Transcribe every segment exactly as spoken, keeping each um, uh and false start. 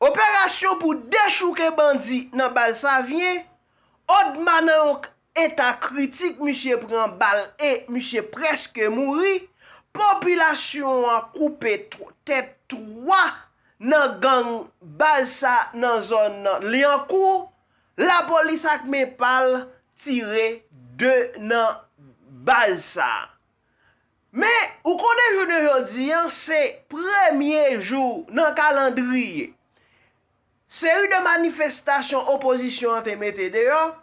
Operasyon pou dechouke bandi nan baz Savyen, Odma nan yon eta kritik, misye pran bal e misye prèske mouri. Popilasyon an koupe tw- tèt twa nan gang baz sa nan zòn Lyankou. Lapolis ak men pa l tire de nan baz sa. Men, ou konnen jounen jodi an, se premye jou nan kalandriye seri de manifestasyon opozisyon an te mete deyò.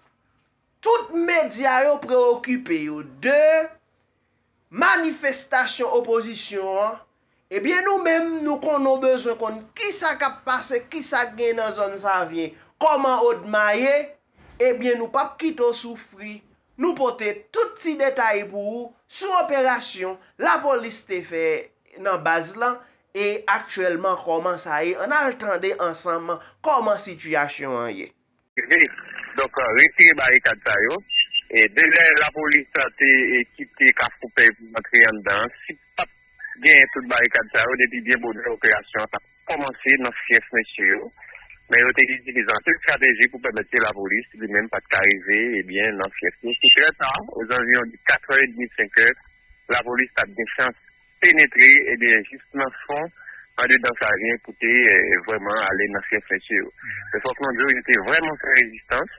Tout medya yo preokipe yo de manifestasyon opozisyon an. Ebyen, nou menm, nou konnen w bezwen konn kisa k ap pase, kisa k gen nan zòn Savyen, kòman Odma ye. Ebyen, nou p ap kite w soufri. Nou pote tout ti detay pou ou sou operasyon lapolis te fè nan baz lan e aktyèlman kòman sa ye. Ann al tande ansanm kòman sitiyasyon an ye. Donk, retire barikad sa yo. E de lè lapolis te e, kite Kafou Pèy pou antre anndan, si pa t genyen tout barikad sa yo, depi byen bonè operasyon an t ap kòmanse nan fyèf mesye yo. Men yo te itilize anpil estrateji pou pèmèt ke lapolis li menm pa t ka rive, ebyen, nan fyèf yo. Se trè ta, ozanviwon de katrè edmi, senk è, lapolis t ap gen chans penetre, ebyen, jis nan fon, andedan Savyen pou te eh, vrèman ale nan fyèf mesye yo. Men fòk nou di w, yo te vrèman fè rezistans.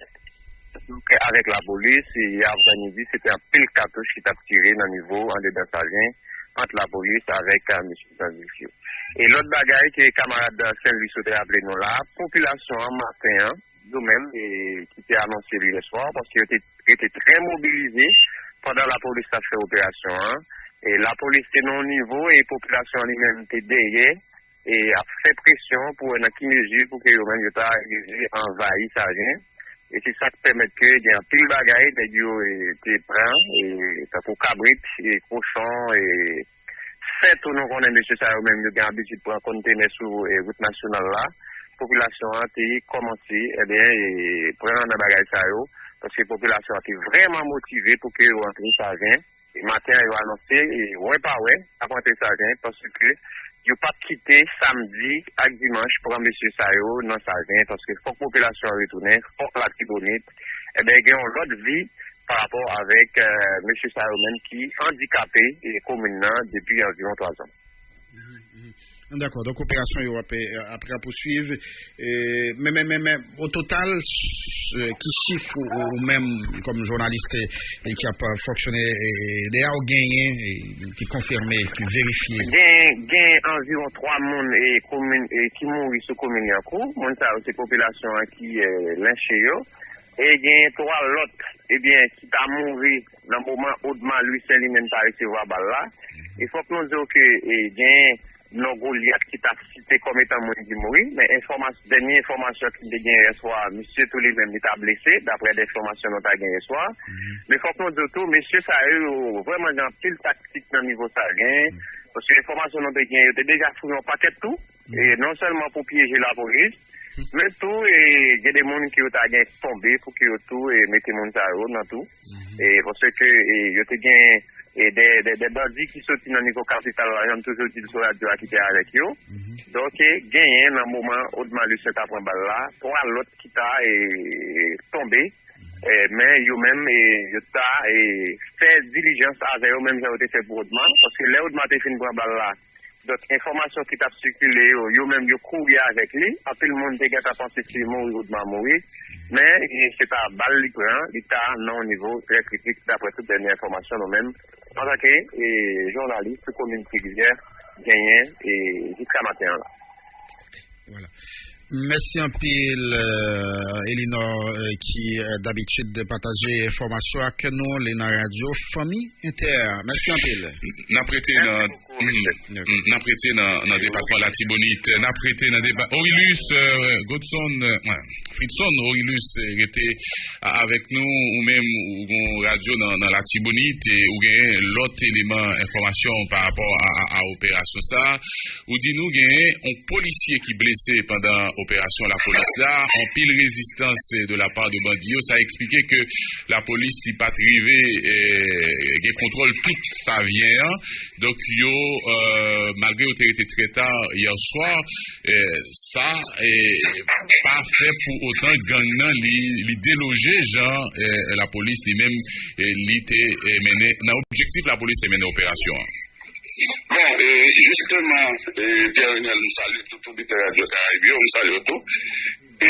Donk, avèk lapolis, e aprèmidi, se te anpil katouch ki t ap tire nan nivo andedan Savyen ant lapolis avèk eh, mesye Zandifyo. E lòt bagay ke kamarad Senlwi sot raple nou la, popilasyon an maten an, yo menm, e, ki te anonse l yè swa, paske yo te rete trè mobilize pandan lapolis t ap fè operasyon an. E lapolis te nan yon nivo e popilasyon an li menm te dèyè e ap fè presyon pou wè nan ki mezi pou ke yo menm yo ta rive anvayi Savyen. E se sa k pèmèt ke gen anpil bagay nèg yo e, te pran, e, tankou kabrit, e, kochon, e, fè tou nou konnen mesye sa yo menm yo gen abitid pran kontenè sou e, wout nasyonal la. Popilasyon an te kòmanse, ebyen, e, pran nan bagay sa yo, paske popilasyon an te vrèman motive pou ke yo antre Savyen. E maten an, yo anonse, e, wè pa wè, ap antre Savyen, paske yo p ap kite samdi ak dimanch pran mesye sa yo nan Savyen, paske fòk popilasyon an retounen, fòk Latibonit, ebyen, gen yon lòt vi pa rapò avèk eh, mesye sa yo menm ki andikape eh, komin nan depi anviwon twa zan. Dakò, donk operasyon yo ap, ap rapousuiv. Men, men, men, men, o total, ki chif ou, ou menm, kòm jounalis ki ap fonksyone, dèyè ou genyen, ki konfime, ki verifye? Gen, gen anviwon twa moun e komin, e ki mouri sou komin Lyankou. Moun sa yo se popilasyon an ki eh, lenche yo. E gen twa lòt, ebyen, ki ta mouri nan moman Odma Louissaint li menm ta resevwa bal la. E fòk nou di w ke e, gen non Golyat ki ta site kòm etan moun ki mouri, men enfòmas, dènye enfòmasyon ki te gen yè swa, misye tou li menm li ta blese, daprè de enfòmasyon nou ta gen yè swa. Men fòk nou di w tou, mesye sa yo, yo vrèman gen anpil taktik nan nivo sa gen, paske enfòmasyon nou te gen, yo te deja foure yon pakèt tou, e non sèlman pou pyeje lapolis, men tou e, gen de moun ki yo ta gen tonbe pou ke yo tou e, mete moun sa yo nan tou. E paske e, yo te gen e, de, de, de bandi ki soti nan nivo kapital la, jan m toujou di l sou radyo a ki te avèk yo. Donk, e, genyen nan moman Odma Louissaint ta pran bal la, twa lòt ki ta e, tonbe. E, men yo menm, e, yo ta e, fè dilijans avè yo, menm jan yo te fè pou Odma. Paske lè Odma te fin pran bal la, Donk, enfòmasyon ki t ap sikile yo, yo menm yo kouri avèk li. Anpil moun te gentan panse se mouri Odma mouri. Men, se pa bal li pran, li ta nan yon nivo trè kritik, daprè tout dènye enfòmasyon nou menm, antanke jounalis sou komin Ti Rivyè, genyen jiska maten an la. Mèsi anpil Elinor ki dabitid pataje enfòmasyon ak nou li nan radyo Fanmi Entè. Mèsi anpil. N ap rete nan n ap rete nan depatman Latibonit. N ap rete nan depatman Orilus Godson, Fritson Orilus rete avèk nou. Ou menm ou gon radyo nan Latibonit e ou gen lòt eleman enfòmasyon pa rapò a operasyon sa. Ou di nou genyen yon polisye ki blese pandan operasyon lapolis la, anpil rezistans de la part de bandi yo, sa eksplike ke lapolis li pa t rive eh, gen kontwòl tout Savyen an. Donk yo, eh, malgre yo te rete trè ta yè swa, eh, sa eh, pa fè pou otan gang nan li, li deloje jan eh, lapolis li menm eh, li te eh, mennen nan objektif lapolis te mennen operasyon an. Bon, e jisteman, e, Pierre Renel, m salye tout oditè Radyo Karayib yo, m salye w tou. E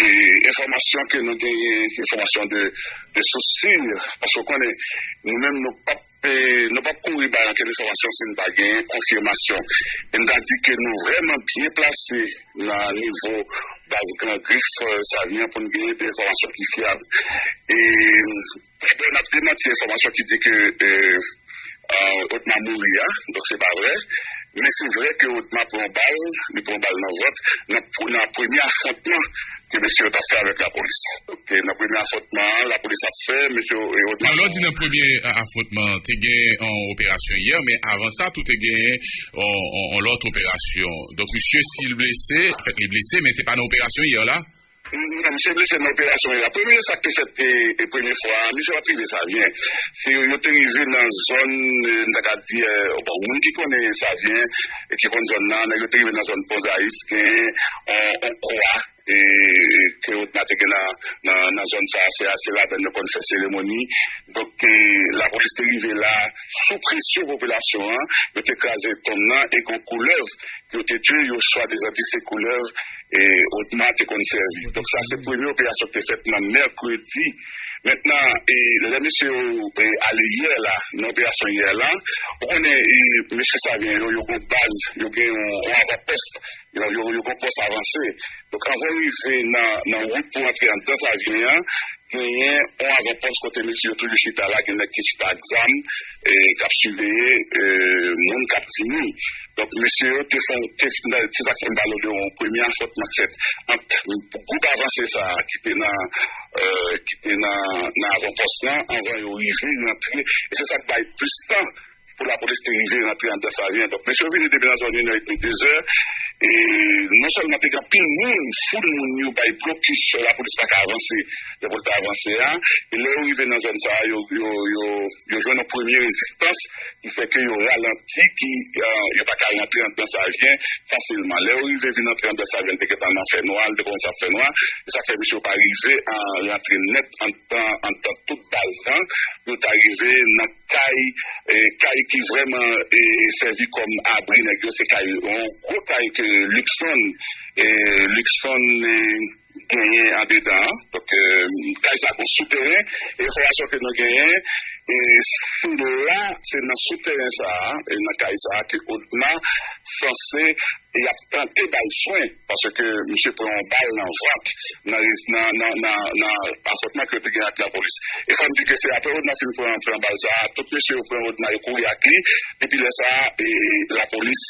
enfòmasyon ke nou genyen, enfòmasyon de, de sous si, paske w konnen, nou menm nou p ap, e, nou p ap kouri bay ankenn enfòmasyon si n pa genyen konfimasyon. E m ta di ke nou vrèman byen plase nan nivo baz Gran Grif, e, Savyen pou n genyen de enfòmasyon ki fyab. E Dabò, n ap demanti enfòmasyon ki di ke e, e, Odma mouri a, donk se pa vrè. Men se vrè ke Odma pran yon bal, li pran yon bal nan vant, nan, nan premye afwontman ke mesye yo t ap fè avèk lapolis. Donk, e, nan premye afwontman an, lapolis ap fè, mesye yo, e, Odma. Alò, di nan premye afwontman, te gen yon operasyon yè, men avan sa, tou te gen yon lòt operasyon. Donk, misye, si l blese, anfèt, li blese, men se pa nan operasyon yè la. Non, misye blese nan operasyon la. Premye sa k te fèt e, e premye fwa, misye pa t rive Savyen. Se yo, yo te rive nan zòn, e, m ta ka di, e, bon, moun ki konnen Savyen, e ki konn zòn nan, nèg yo te rive nan zòn Pon Zayis, gen yon, yon kwa, e, ke Odma te gen nan, nan, nan zòn sa, se, se ladan yo konn fè seremoni. Donk, e, lapolis te rive la, sou presyon popilasyon an, yo te kraze tonm nan, e gen yon koulèv, yo te tchwe, yo swadizan di se koulèv e, Odma te konn sèvi. Donk sa se premye operasyon ki te fèt nan mèkredi. Mentnan, e, lè mesye yo e, ale yè la, nan operasyon yè la, ou konnen e, mesye Savyen yo, yo gen baz, yo gen yon, yon avanpòs, yo, yo, yo gen pòs avanse. Donk anvan yo rive nan, nan wout pou antre anndan Savyen an, genyen yon avanpòs kote mesye yo toujou chita la, gen nèg ki chita ak zam, e, k ap siveye e, moun k ap vini. Donk, mesye yo te fè, te, te sa k fè m pale w de yon premye afwontman k fèt ant gwoup avanse sa a ki te nan, e, ki te nan, nan avanpòs lan, anvan yo rive rantre. E se sa k bay plis tan pou lapolis te rive rantre anndan Savyen. Donk, mesye yo vini depi nan zòn inè edmi, dezè, e non sèlman te gen anpil moun, foul moun yo bay blokis, lapolis pa ka avanse, lè pou l ta avanse a, e lè yo rive nan zòn sa a, yo, yo, yo, yo jwenn yon premye rezistans, ki fè ke yo ralanti, ki, e, yo pa ka rantre anndan Savyen fasilman. Lè yo rive vin antre anndan Savyen, te gentan nan fènwa, li te kòmanse ap fè nwa, e sa k fè misye yo pa rive rantre nèt anndan, anndan tout baz lan, yo ta rive nan kay, e, kay ki vrèman e, sèvi kòm abri nèg yo, se kay, yon gwo kay ke Luckson, e, Luckson e, genyen andedan an. Donk, e, kay sa a gon souteren, e enfòmasyon ke nou genyen, e se la, se nan souteren sa a, e nan kay sa a ke Odma sanse e y ap tante ba l swen, paske misye pran yon bal nan vant, nan, nan, nan, nan, nan afwontman ke yo te gen ak lapolis. E fò n di ke se apre Odma fin pran, pran bal sa a, tout mesye yo pran Odma, yo kouri ak li. Depi lè sa a, e lapolis,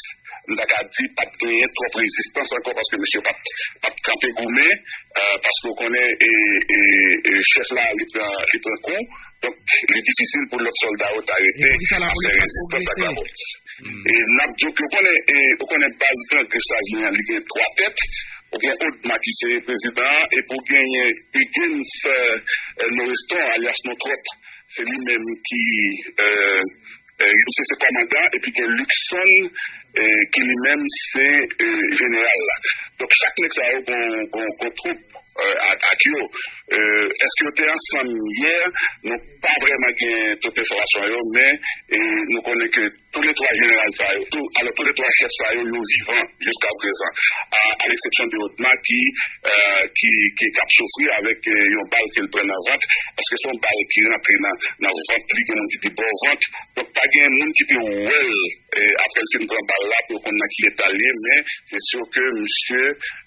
m ta ka di, pa t genyen twòp rezistans ankò, paske mesye pa t, pa t kanpe goumen, e, paske w konnen, e, e, e chèf la, li pran, li pran kou. Donk, li difisil pou lòt sòlda yo ta rete ap fè rezistans ak lapolis. E n ap di w ke w konnen, e, ou konnen baz Gran Grif Savyen an, li gen twa tèt. Ou gen Odma ki se prezidan an, epi w genyen Huguens, e, Noreston, alyas Nontròp, se li menm ki, e, e, misye se kòmandan, epi gen Luckson, e, ki li menm se, e, jeneral la. Donk, chak nèg sa yo gon, gon, gon twoup, e, ak, ak yo. E, èske yo te ansanm yè? Nou pa vrèman gen tout enfòmasyon yo, men, e, nou konnen ke toulètwa jeneral sa yo, tou, alò, toulètwa chèf sa yo, yo vivan jiska prezan, a, a leksepsyon de Odma ki, e, ki, ki, k ap soufri avèk, e, yon bal ke l pran nan vant, paske se yon bal ki rantre nan, nan vant li, gen moun ki di bò vant. Donk, pa gen moun ki te wè l, e, apre l fin pran bal la, pou yo konn nan ki eta l ye, men se si ke misye,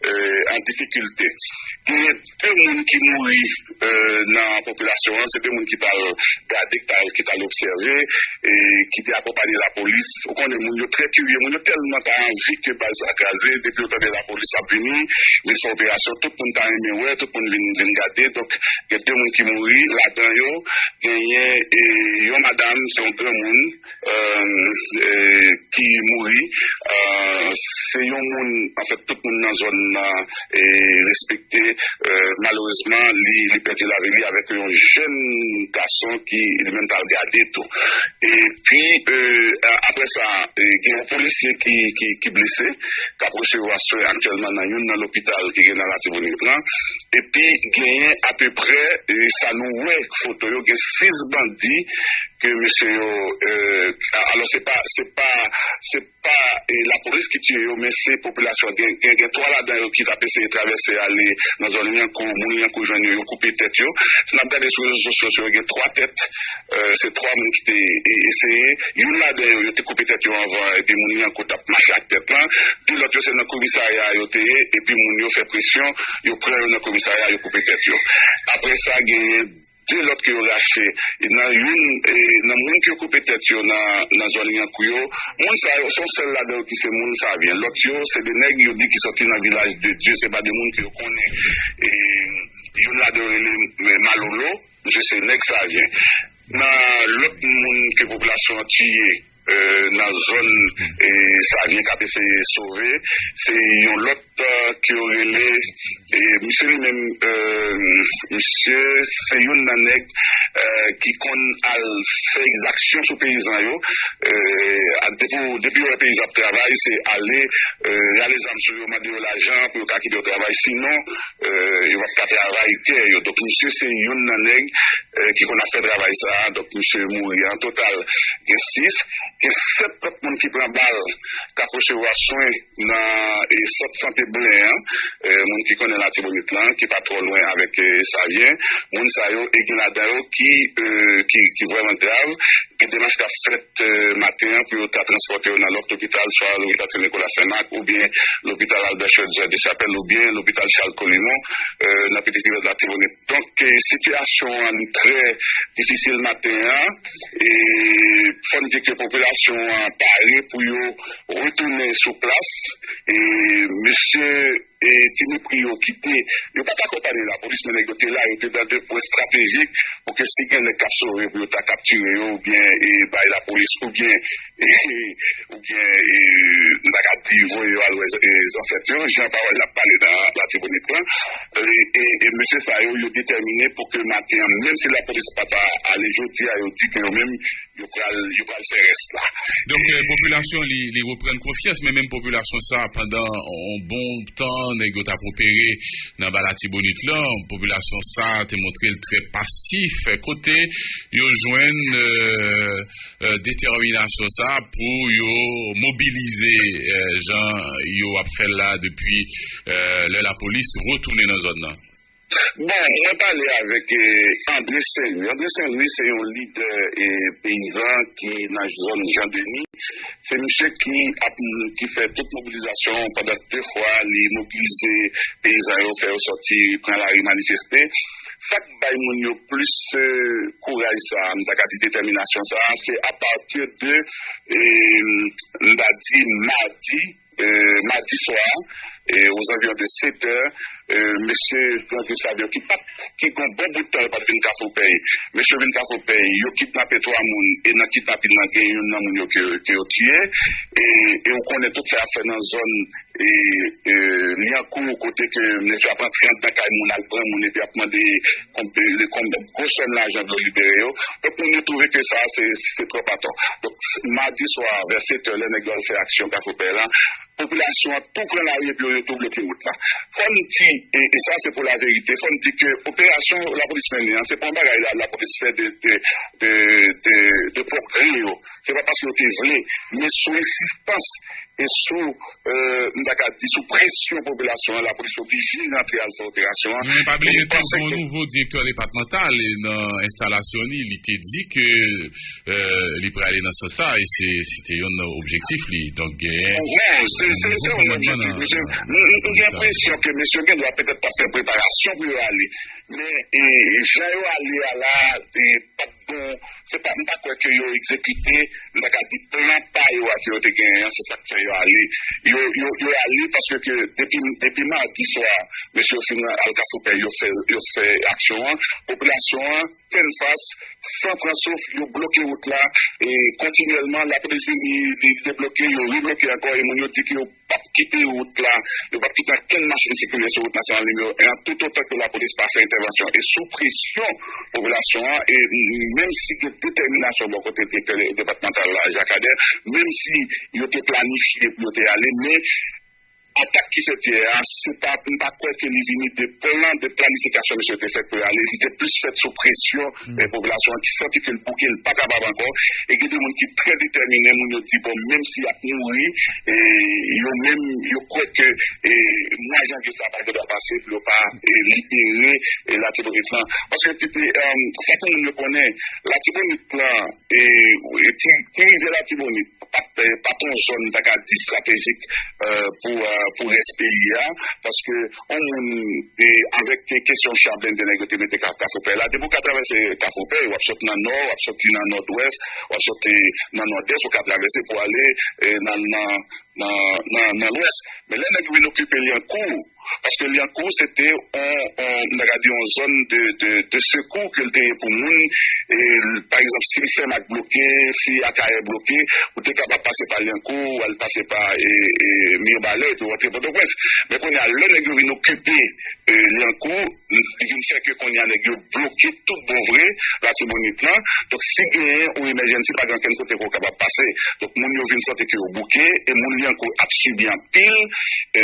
e, an difikilte. Genyen de moun ki mouri, e, nan popilasyon an, se de moun ki t al gade, ki t al, ki t al obsève, e ki te akonpaye lapolis. Ou konnen moun yo trè kirye, moun yo tèlman ta anvi ke baz la kraze, depi yo tande lapolis ap vini, vin fè operasyon, tout moun ta renmen wè, tout moun vin, vin gade. Donk, gen de moun ki mouri, ladan yo, genyen, e, yon madanm, se yon granmoun, e, e, ki mouri. E, se yon moun, anfèt, tout moun nan zòn nan e respekte. Malerezman, li li pèdi lavi li avèk yon jèn gason ki li menm t al gade tou. Epi, apre sa, gen yon polisye ki ki ki blese, k ap resevwa swen aktyèlman nan youn nan lopital ki gen nan Latibonit lan. Epi genyen apeprè, sa nou wè foto yo, gen sis bandi ke mesye yo, alò se pa se pa se pa lapolis ki tiye yo, men se popilasyon. Gen gen twa ladan yo ki t ap eseye travèse ale nan zòn Lyankou. Moun Lyankou jwenn yo, yo koupe tèt yo. Si n ap gade sou rezo sosyo yo, gen twa tèt, se twa moun ki te eseye. Youn ladan yo, yo te koupe tèt yo anvan, epi moun Lyankou t ap mache ak tèt lan. De lòt yo se nan komisarya yo te ye, epi moun yo fè presyon, yo pran yo nan komisarya, yo koupe tèt yo. Apre sa, genyen de lòt ke yo rache. E nan youn, e nan moun ke yo koupe tèt yo nan nan zòn Lyankou yo, moun sa yo, se yon sèl ladan yo ki se moun Savyen. Lòt yo, se de nèg yo di ki sòti nan Vilaj de Dye, se pa de moun ke yo konnen. E youn ladan yo rele Malolo, misye se nèg Savyen. Nan lòt moun ke popilasyon an tiye, nan zòn Savyen k ap eseye sove, se yon lòt ke yo rele, misye li menm, misye se youn nan nèg ki konn al fè egzaksyon sou peyizan yo. Depi depi yo wè peyizan ap travay, se ale rale zam sou yo, mande yo lajan pou yo ka kite yo travay. Sinon, yo p ap ka travay tè yo. Donk misye se youn nan nèg ki konn ap fè travay sa a. Donk misye mouri. An total, gen sis, gen sèt lòt moun ki pran bal, k ap resevwa swen nan sant sante Blen an. Moun ki konnen Latibonit lan, ki pa twò lwen avèk Savyen, moun sa yo, e gen ladan yo ki ki ki vrèman grav. Gen demach k ap fèt maten an pou yo ta transpòte yo nan lòt lopital, swa lopital Sen Nikola Senmak oubyen lopital Albert Schweitzer Deschapelles oubyen lopital Charles Colimon nan Petite Rivière de Latibonite. Donk, sitiyasyon an li trè difisil maten an. E fò n di ke popilasyon an pare pou yo retounen sou plas. E mesye e Ti Mepri yo ki te, yo pa t akonpaye lapolis, men nèg yo te la, yo te nan de pwen estratejik pou ke si gen nèg k ap sove, pou yo ta kaptire yo oubyen e bay lapolis oubyen oubyen m ta ka di voye yo al wè zansèt yo, jan pawòl la pale nan Latibonit lan. E mesye sa yo, yo detèmine pou ke maten an, menm si lapolis pa ta ale jodi a, yo di ke yo menm, yo pral yo pral fè rès la. Donk, popilasyon li li reprann konfyans, men menm popilasyon sa, pandan yon bon tan, nèg yo t ap opere nan ba Latibonit lan, popilasyon sa te montre l trè pasif, kote yo jwenn detèminasyon sa pou yo mobilize jan yo ap fè l la depi lè lapolis retounen nan zòn nan. Bon, mwen pale avèk André Saint-Louis. André Saint-Louis se yon lidè peyizan ki nan zòn Jan Deni. Se misye ki ap ki fè tout mobilizasyon pandan de fwa li mobilize peyizan yo, fè yo sòti pran lari manifeste. Sa k bay moun yo plis kouraj sa a, m ta ka di detèminasyon sa a, se apati de, m ta di madi, madi swa, aux environs de sept heures, mesye Jean Guy Savio ki pa t ki gon bon bout tan yo pa t vin Kafou Pèy. Mesye vin Kafou Pèy, yo kidnape twa moun, e nan kidnapin nan gen youn nan moun yo ke ke yo tiye. E e ou konnen tout sa y ap fè nan zòn e e Lyankou, kote ke nèg yo ap antre anndan kay moun, al pran moun epi ap mande konbe- konbe- gwo sòm lajan pou yo libere yo. Donk moun yo twouve ke sa se se twòp atò. Donk madi swa vè sept heures, lè nèg yo al fè aksyon Kafou Pèy la, popilasyon an tou pran lari epi yo yo tou bloke wout la. Fò n di, e e sa se pou laverite, fò n di ke operasyon lapolis mennen an, se pa yon bagay la lapolis fè de de de de de pwòp gri yo. Se pa paske yo te vle, men sou ensistans e sou, m ta ka di, sou presyon popilasyon an, lapolis oblije rantre al fè operasyon an. Men pa bliye tou, gen yon nouvo direktè depatmantal nan enstalasyon li, li te di ke li prale nan sans sa, e se se te youn nan objektif li. Donk genyen. Bon, se se se yon objektif, mesye. M m- m gen enpresyon ke mesye gen dwa petèt t ap fè preparasyon pou yo ale. Men e e jan yo ale a la, e pa t bon. Se pa, m pa kwè ke yo egzekite, m ta ka di, plan pa yo a ke yo te genyen an, se sa k fè yo ale. Yo yo yo ale paske ke depi depi madi swa, mesye yo fin al Kafou Pèy, yo fè yo fè aksyon an. Popilasyon an tennfas, san pran souf, yo bloke wout la e kontinyèlman. Lapolis vini, li debloke, yo rebloke ankò, e moun yo di ke yo p ap kite wout la, yo p ap kite ankenn machin sikile sou wout nasyonal nimewo en an, toutotan ke lapolis pa fè entèvansyon. E sou presyon popilasyon an, e menm si gen detèminasyon bò kote direktè depatmantal la, Jacques Ader, menm si yo te planifye pou yo te ale, men atak ki fèt yè a, se pa, m pa kwè ke li vini de plan de planifikasyon misye te fèt pou l ale, li te plis fèt sou presyon eh, popilasyon an ki santi ke l bouke, l pa kapab ankò. E gen de moun ki trè detèmine, moun yo di, bon, menm si y ap mouri, e yo menm, yo kwè ke e, mwa janvye sa pa gen dwa pase pou yo pa e, libere e, Latibonit lan. Paske, e, sa pou moun yo konnen, Latibonit lan, e, e, ti, ti rivyè Latibonit, pa t, pa t yon zòn, ta ka di, estratejik eh, pou, eh, pou rès peyi a, paske yon moun e, avèk kesyon cha blende nèg yo te mete Ka- Kafou Pè la, depi w ka travèse Kafou Pè, w ap sot nan nò, w ap soti nan nòdwès, w ap soti nan nòdès, ou ka travèse pou ale e, nan, nan, nan, nan, nan lwès. Men lè nèg yo vin okipe Lyankou, paske Lyankou se te on, on, m ta ka di on zòn de, de, de sekou ke l te ye pou moun. E, pa egzanp, si Senmak bloke, si Akayè bloke, ou te kapab pase pa Lyankou, ou al pase pa e, e, Mibalè, epi w antre Pòtoprens. Men kounye a, lè nèg yo vin okipe e, Lyankou, li vin fè ke kounye a nèg yo bloke tout bon vre Latibonit lan. Donk, si genyen yon emèjènsi, pa gen ankenn kote ke w kapab pase. Donk, moun yo vin santi ke yo bouke, e moun Lyankou ap sibi anpil, e,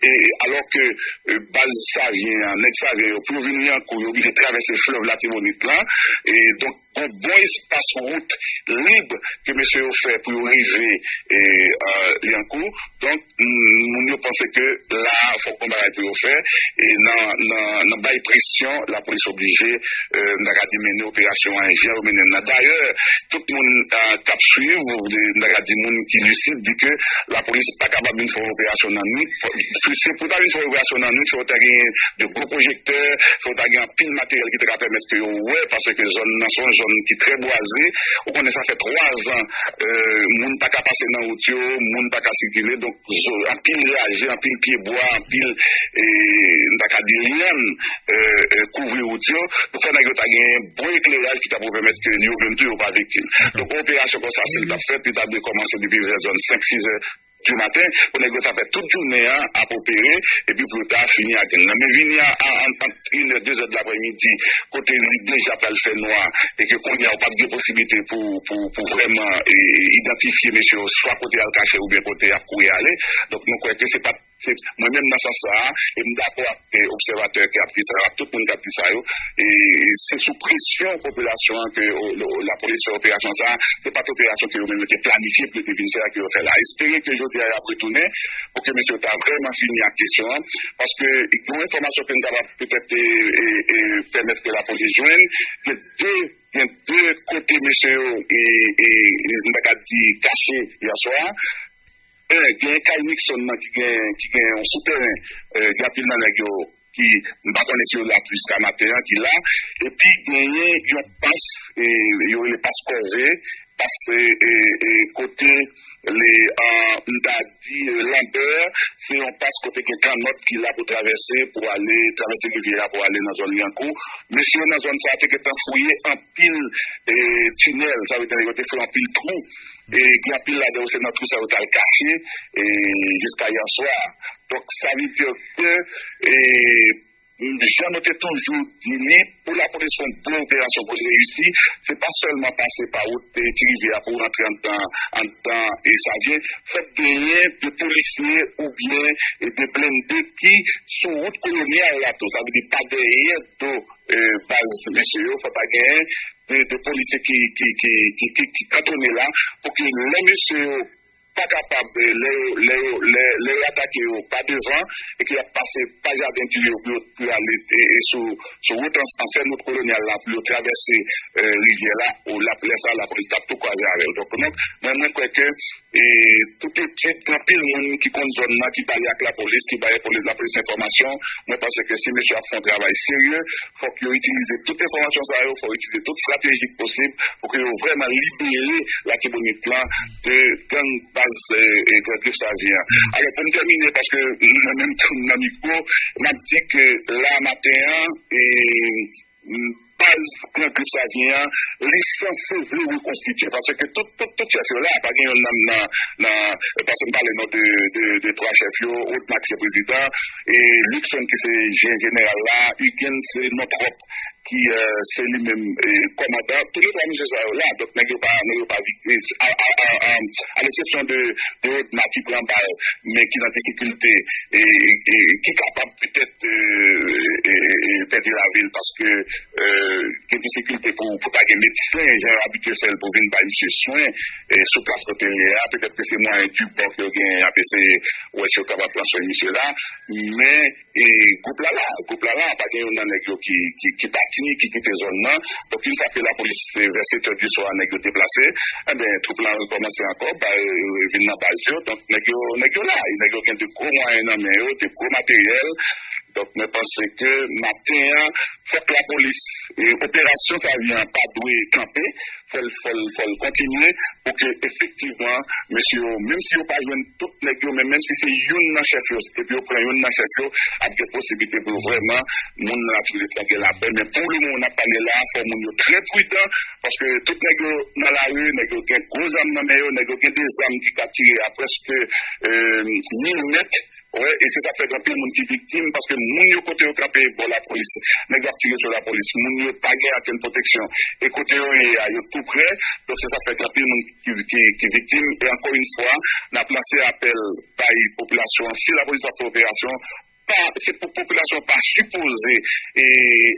e alò ke e, baz Savyen an, nèg Savyen yo, pou yo vin Lyankou, yo oblije travèse flèv Latibonit lan. E donk, gon bon espas wout lib ke mesye yo fè pou yo rive e, e, Lyankou. Donk, m- moun yo panse ke la a, fòk gon bagay pou yo fè e, nan, nan, nan bay presyon, lapolis oblije, e, m ta ka di, mennen operasyon an jan yo mennen l la. Dayè, tout moun e, k ap swiv, m ta ka di, moun ki lisid, di ke lapolis pa kapab vin fè yon operasyon nan nwit. Fò- Se pou ta vin fè yon operasyon nan nwit, fò w ta gen de gwo pwojektè, fò w ta gen anpil materyèl ki ta ka pèmèt ke yo wè, paske zòn nan se yon zòn ki trè bwaze. Ou konnen sa fè twa zan, e, moun pa ka pase nan wout yo, moun pa ka sikile, donk zo- anpil raje, anpil pyebwa, anpil, e, m ta ka di lyann, e, e, kouvri wout yo. Donk, fò nèg yo ta gen bon ekleraj ki ta pou pèmèt ke yo menm tou yo pa viktim. Donk, yon operasyon konsa, si l t ap fèt, li ta dwe kòmanse depi vè zòn senk, sis è di maten, pou nèg yo ta fè tout jounen an ap opere, epi pou yo ta fini a gang nan. Men vini a, a, ant, ant inè, dezè de laprèmidi, kote li deja pral fè nwa, e ke kounye a, ou p ap gen posiblite pou, pou, pou vrèman e, idantifye mesye yo, swa kote y al kache oubyen kote y ap kouri ale. Donk, nou kwè ke se pa se, mwen menm nan sans sa a, e m dakò ak e, obsèvatè k ap di sa yo, ak tout moun k ap di sa yo, e se sou presyon popilasyon an ke o, o, lapolis fè operasyon sa a, se pa t operasyon ke yo menm yo te planifye pou yo te vin fè a ke yo fè la. Espere ke jodi a y ap retounen pou ke mesye yo ta vrèman fini ak kesyon an, paske gen yon enfòmasyon ke n kapab petèt e, e, e, pèmèt ke lapolis jwenn, gen de, gen de kote mesye yo e, e, e, m ta ka di kache yè swa, Gen, gen kay Nixon nan ki gen, ki gen yon soutèren, e, gen anpil nan nèg yo ki, m pa konnen si yo la tou jiska maten an, ki la, epi genyen yon pas, e, yo rele pas kòve, pas, e, e, e, kote le, an, m ta di, e, Lanbè, se yon pas kote gen kannòt ki la pou travèse, pou ale, travèse rivyè a pou ale nan zòn Lyankou. Mesye yo nan zòn sa a te gentan fouye anpil e, tinèl, sa vle di nèg yo te fè anpil twou. E gen anpil ladan yo se nan twou sa yo t al kache e, jiska yè swa. Donk, sa vle di ke e, jan nou te toujou di li, pou lapolis fè yon bon operasyon pou l reyisi, se pa sèlman pase pa wout e, Ti Rivyè a pou rantre anndan, anndan e Savyen. Fòk genyen de polisye oubyen e, de blende ki sou wout kolonyal la tou. Sa vle di pa dèyè do e, baz mesye yo, fò ta genyen de, de polisye ki, ki, ki, ki, ki, ki kantone la, pou ke lè mesye yo pa kapab, e, lè yo, lè yo, lè, lè yo atake yo pa devan, e ke y ap pase pa jaden Dieu yo pou yo, pou yo ale e, e sou, sou wout an, ansyen wout kolonyal la, pou yo travèse e, rivyè la, ou la, lè sa, lapolis t ap tou kwaze avè yo. Donk, non, mwen, mwen kwè ke e, tout etid, gen anpil moun ki konn zòn nan, ki pale ak lapolis, ki bay polis, lapolis enfòmasyon. Mwen panse ke si mesye ap fè yon travay serye, fòk yo itilize tout enfòmasyon sa yo, fòk yo itilize tout estrateji ki posib pou ke yo vrèman libere Latibonit lan de gang baz e, e, Grand Grif Savyen an. Alò, pou m tèmine, paske mwen menm tou m nan mikwo, m ap di ke la maten an, e, m, baz Gran Grif Savyen an, li sanse vle rekonstitye, paske tout, tout, tout chèf yo la, pa gen youn nan, nan, nan, paske m pale non de, de, de twa chèf yo, Rodmax se prezidan, e Luckson ki se je-, jeneral la, Huguens se non twòp ki, euh, se li menm, euh, kòmandan. Tou le twa mesye sa yo la, donk nèg yo pa, nèg yo pa viktim. A, a, a, a, a leksepsyon de, de Rodmax ki pran bal, men ki nan difikilte, e, e, e ki kapab petèt, euh, e, e, e pèdi lavi l, paske, euh, gen difikilte pou, pou ta gen medsen, jan yo abitye fè l, pou vin bay misye swen, e sou plas kote l ye a, petèt ke se mwayen di bò ke yo genyen, y ap eseye wè si yo kapab pran swen misye la, men, e gwoup la la, gwoup la la, pa gen youn nan nèg yo ki, ki, ki pati, ki kite zòn nan. Donk, yon fwa ke lapolis, vè sèt è di swa, nèg yo deplase, enben, twoup la rekòmanse ankò, ba, vin nan baz yo. Donk, nèg yo, nèg yo la, e nèg yo gen de gwo mwayen nan men yo, de gwo materyèl. Donk, mwen panse ke maten an, fòk lapolis, e operasyon Savyen an pa dwe kanpe, fò l, fò l, fò l kontinye pou ke efektivman, mesye yo, menm si yo pa jwenn tout nèg yo, men menm si se youn nan chèf yo, epi yo pran youn nan chèf yo, ap gen posiblite pou yo vrèman, moun nan ap viv tranquille lapè. Men pou le moman n ap pale la, fò moun yo trè pridan, paske tout nèg yo nan lari, nèg yo gen gwo zam nan men yo, nèg yo gen de zam ki ka tire a prèske, euh, mil mèt. Wè, e se sa k fè gen anpil moun ki viktim, paske moun yo kote yo kanpe bò lapolis, nèg yo ap tire sou lapolis, moun yo pa gen okenn pwoteksyon, e kote yo ye a, yo tou prè, donk se sa k fè gen anpil moun ki, ki, ki viktim, e ankò yon fwa, n ap lanse apèl bay popilasyon an, si lapolis ap fè operasyon, pa, se pou popilasyon pa sipoze, e,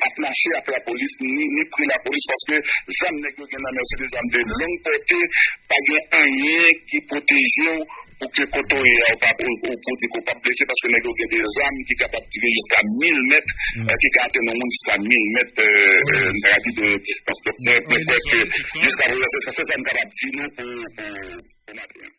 ap mache ak lapolis, ni, ni pre lapolis, paske zam nèg yo gen nan men yo, se de zam de long pòte, pa gen anyen ki pwoteje w, pou ke kote w ye a, ou pa, ou, ou, pou di ke w p ap blese, paske nèg yo gen de zam ki kapab tire jiska mil mèt, euh, ki ka atenn yon moun jiska mil mèt, euh, euh, m ta ka di de distans. Donk, mwen, mwen kwè ke jiska prezan, se, se sa m kapab di nou pou, pou, pou maten an.